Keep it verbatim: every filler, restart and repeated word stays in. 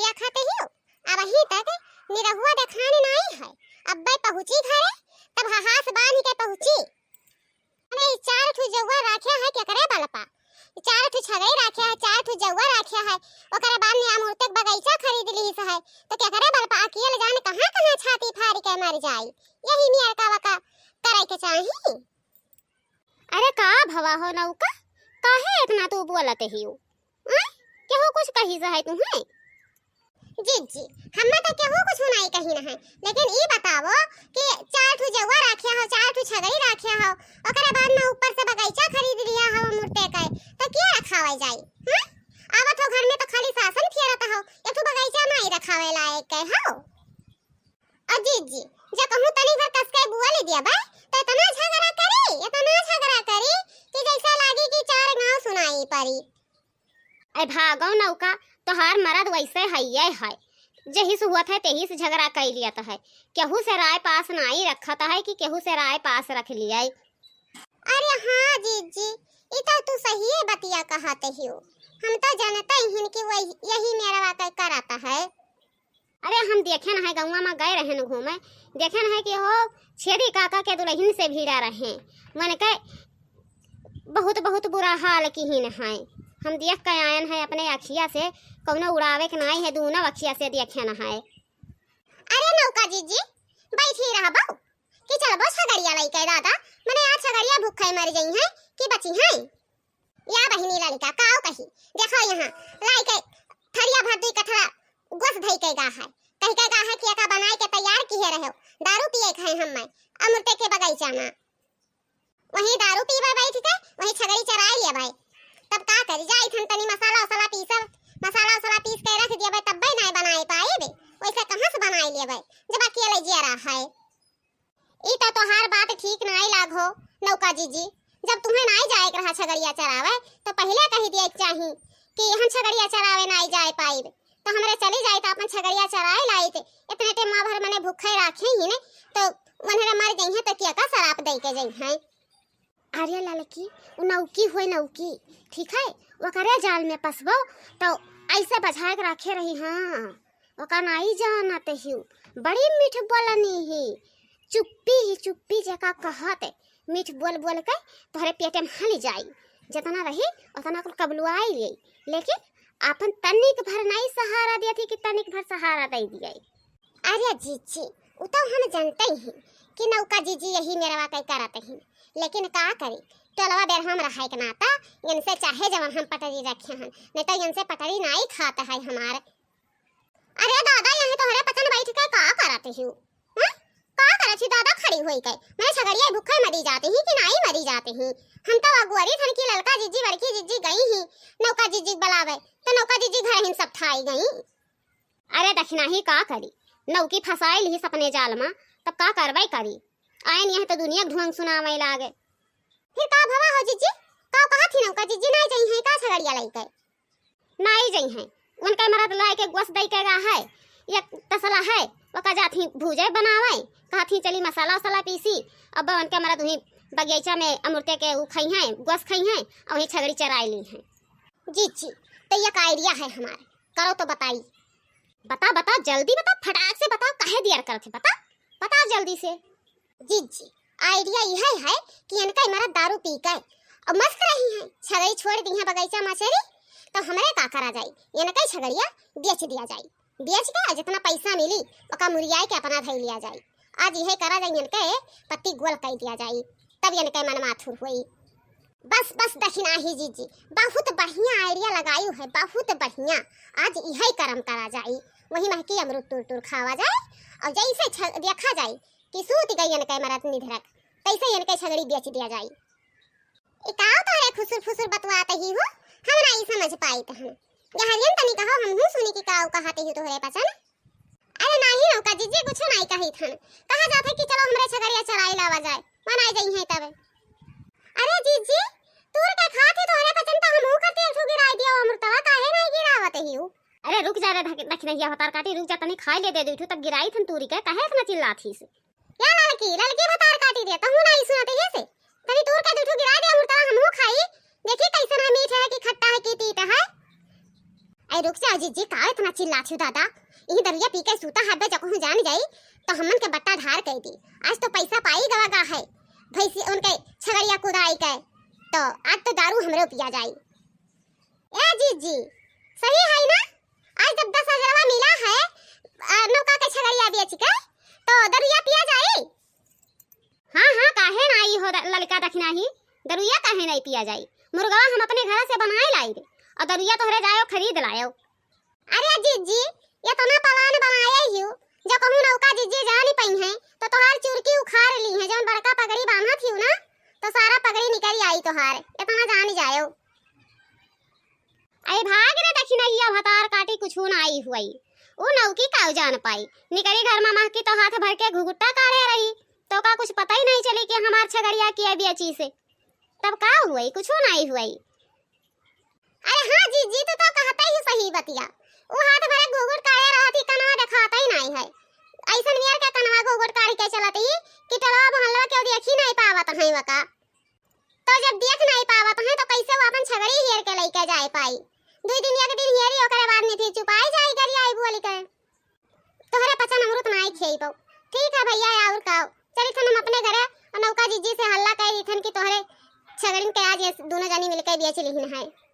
पिया खाते ही हो। अब अही तक निरहुआ देखाने नाई है। अब्बे पहुँची घरे, तब हहास बांध के पहुँची। अरे, ई चार ठू जौआ राख्या है केकरे बल पा? ई चार ठू छगई राख्या है, चार ठू जौआ राख्या है, ओकरे बाद में अमूर्ते के बगीचा खरीद लीस है, तो केकरे बल पा अकेल जाने कहाँ कहाँ छाती फाड़ के मर जाई। यही नियर का वका करे के चाही। अरे का भवा हो नौका, काहे इतना तू बोलत हियो? आय, केहू कुछ कहिस है तुहैं? जीजी, हम्मे तो केहू कुछ नाई कहिन है, लेकिन ई बतावो कि चार ठू जौआ राख्या हो, चार ठू छगई राख्या हो, ओकरे बाद में ऊपर से बगीचा खरीद लिया हो अमूर्ते के, तो क्या रखावे जाई? हाँ? आवत हो घर में तो खाली सासन फेरत हो, एक ठू बगीचा नाई रखावे लायक के हो। अ जीजी, जे कहूँ तनी भर कस के बोल दिया बा, तो इतना झगड़ा करी, इतना झगड़ा करी कि जैसा लागी कि चार गांव सुनाई पड़ी। ए भागो नौका, तोहार मरद वैसे हइये है, जेही से हुअत है तेही से झगड़ा कइ लियत है, केहू से राय पास नाई रखत है कि केहू से राय पास रख लिये। अरे हाँ जीजी, ई तो तू सही बतिया कहत हियो। हम तो जानते ही कि वही, यही मेरवा के करत है। अरे हम देखेन है, गौवा में गए रहेन घूमे, देखेन है कि हो छेदी काका के दुलहिन से भिड़ा रहे, मन के बहुत बहुत बुरा हाल किहिन है। हम देख के आयन है अपने अखिया से, कौनो उड़ावे के नाई है, दूनो अखिया से देखेन है। अरे नौका जीजी, बैठी रहबो कि चलबो छगड़िया लइके दादा, मने आज छगड़िया भूखे मर जइहैं कि बचिहैं। या बहिनी ललिका, काव कही, देखो यहाँ, लाई के थरिया भर दुई कठरा गोस धई के गा है, कही के गा है कि एका बनाए के तैयार किहे रहे, दारू पिए के है हम मैं, अमृते के बगीचा में। वहीं दारू पीबे बैठ के, वहीं छगड़ी चराए लेबे। तब का करी, जाई थन तनी मसाला उसाला पीसब, मसाला उसाला पीस के रख दियबे, तब्बे नाय बनाए पाएबे, वैसे कहाँ से बनाए लेबे, जब अकेले जिया रहा है। ई त तोहार बात ठीक नाई लागो नौका जीजी, जब तुम्हें नाई जाए के रहा छगड़िया चरावे, तो पहिले कही दिए के चाही कि हम छगड़िया चरावे नाई जाए पाइब, तो हमरे चली जाए तो अपन छगड़िया चराए लाइत। इतने टेमा भर मने भूखे राखे ही ने, तो उन्हरे मर जइहें तो किया का शराप दे के जइहें। अरे ललकी, उ नौकी होए नौकी, ठीक है, ओकरे जाल में फंसबो तो ऐसे बझाए के रखे रही। हाँ, ओका नाई जानत हिउ, बड़ी मीठ बोलनी ही, चुप्पी ही चुप्पी जेका कहत, मीठ बोल बोल के तोहरे पेटे में हली जाई। जितना रही उतना कुल कबलुआई ले, लेकिन आपन तनिक भर नाई सहारा देती कि तनिक भर सहारा दे दिए। अरे जीजी, उ तो हम जानते ही कि नौका जीजी यही मेरवा के करत ही, लेकिन का करी, टोलवा बेर हम रहे के नाता इनसे चाहे जवन हम पटरी रखे हन, नहीं तो इनसे पटरी नाई खात है हमार। अरे दादा, यहीं तोहरे पचन बैठ के का करत हिउ? हैं? का करत ही दादा खड़ी होई के? मैं छगड़िया भूखे मरी जाते ही कि नाई मरी जाते ही? हम तो अगुअरी थन की ललका जीजी बड़की जीजी गई ही नौका जीजी के बुलावे, तो नौका जीजी घर ही सब ठाई गई। अरे दखिना ही का करी, नौकी फंसाई ली सपने जाल मा, तब का करवाई करी? आयन यह तो दुनिया के ढोंग सुनावे लागे। फिर का भवा हो जीजी? का कहत ही नौका जीजी नाई जइहें का छगड़िया लइके? नाई जइहें, उनका मरद लाए के गोस दई के गा है, एक तसला है, ओका जात ही भूजे बनावे, कहत ही चली मसाला उसाला पीसी, अब उनका मरद वहीं बगीचा में अमृते के उ खइहें, गोस खइहें, और वहीं छगड़ी चराई लीहें। जीजी, तो एक idea है हमार, करो तो बताई। बता, बता, जल्दी बता, फटाक से बता, काहे देर करत है, बता, बता जल्दी से। जीजी, idea यह है कि इनका मरद दारू पी के और मस्त रही हैं, छगड़ी छोड़ दी हैं बगीचा मा चरी, तो हमरे का करा जाई, इनका छगड़िया बेच दिया जाई, बेच के जितना पैसा मिली ओका मुरियाए के अपना धई लिया जाई। आज यह करा जाई, इनके पत्ती गोल कर दिया जाई, तब इनके मन माथुर होई। बस बस दखिना ही जीजी, बहुत बढ़िया idea लगाई है, बहुत बढ़िया। आज यही करम करा जाई, वही महकी अमरूद तुर तुर खावा जाए और जैसे छ-, देखा जाए कि सूत गई इनके मरद निधरक, तैसे इनके छगड़ी बेच दिया जाई। ई काव तोहरे खुसुर फुसुर बतवात ही हो, हम नाई समझ पाइत हन। गहरियन तनी कहो, हमहू सुनी कि काव कहत ही तोहरे पचन। अरे नाही नौका जीजी, कुछ नाई कहित हन, कहा जात है कि चलो हमरे छगड़िया चराई लावा जाए, मन आई जइहें तबे। अरे जीजी, तूर के खात ही तोहरे पचन तो हमहू खातिर एक ठो गिराई दियो अमृतवा, काहे नाई गिरावत ही हो? अरे रुक जा रे दख-, दखिनहिया भतार काटी, रुक जा, तनी खाई ले दे दू ठो, तब गिराई थन तूरी के, काहे इतना चिल्लात ही से? या ललकी, ललकी भतार काटी दे, तहू नाई सुनत ही से। तनी तूर के दू ठो गिराई दे अमृतवा, हमहू खाई, देखी कैसन है, मीठ है कि खट्टा है कि तीत है। अरे रुक जा जिज्जी, का इतना चिल्लात हो दादा? इही दरुइया पी के सूता हब्बे, जकहूँ जान जाई तो हमन के बट्टा धार कइ दी। आज तो पैसा पाई गवा गा है, भैंसी उनके छगड़िया कुदाई के, तो आज तो दारू हमरे पिया जाई। ए जिज्जी, सही है ना? आज जब दस हजारवा मिला है, अ, नौका के छगड़िया बेच के, तो दरुइया पिया जाई? हाँ, हाँ, काहे नाई हो द-, ललका दखिनाही, दरुइया काहे नाई पिया जाई? मुर्गवा हम अपने घर से बनाए लाई रे, और दरुइया तोहरे जायो खरीद लायो। अरे जिज्जी, एतना plan बनाए हियो, जकहूँ नौका जिज्जी जानी पइहैं, तो तोहार चुरकी उखाड़ लीहैं, जौन बड़का पगड़ी बान्हत हियो ना, तो सारा पगड़ी निकरी आई तोहार, एतना जानी जायो। अरे भाग रे दखिनहिया, भतार काटी कुछू नाई हुई। ऊ नौकी काऊ जान पाई। निकरी घर मा महकी तो हाथ भर के घुघुट्टा काढ़े रही, तो का कुछ पता ही नहीं चली कि हमार छगड़िया किया बेची से। तब का हुई? कुछू नाई हुई। अरे हाँ जिज्जी, तू तो कहते ही सही बतिया। ऊ हाथ भरे घुघुट काढ़े रहत ही, कनवा देखात ही नाई है। अइसन मेर के कनवा घुघुट काढ़ के चलत ही कि टोलवा मोहल्ला केहू देखी नाई पावत है वका। तो जब देख नाई पावत हैं, तो कैसे वो अपन छगड़ी हेर के लइके जाए पाई? दुई दिन, एक दिन हेरी, ओकरे बाद में फिर चुपाई जाई, गरियाई बोल के। तोहरे पचन अमरुत नाई खियाइबो। ठीक है भैया, और का? चली थन हम अपने घरे और नौका जिज्जी से हल्ला कह दी थन कि तोहरे छगड़िन के आज ये दोनों जनी मिलके बेच लिहिन है।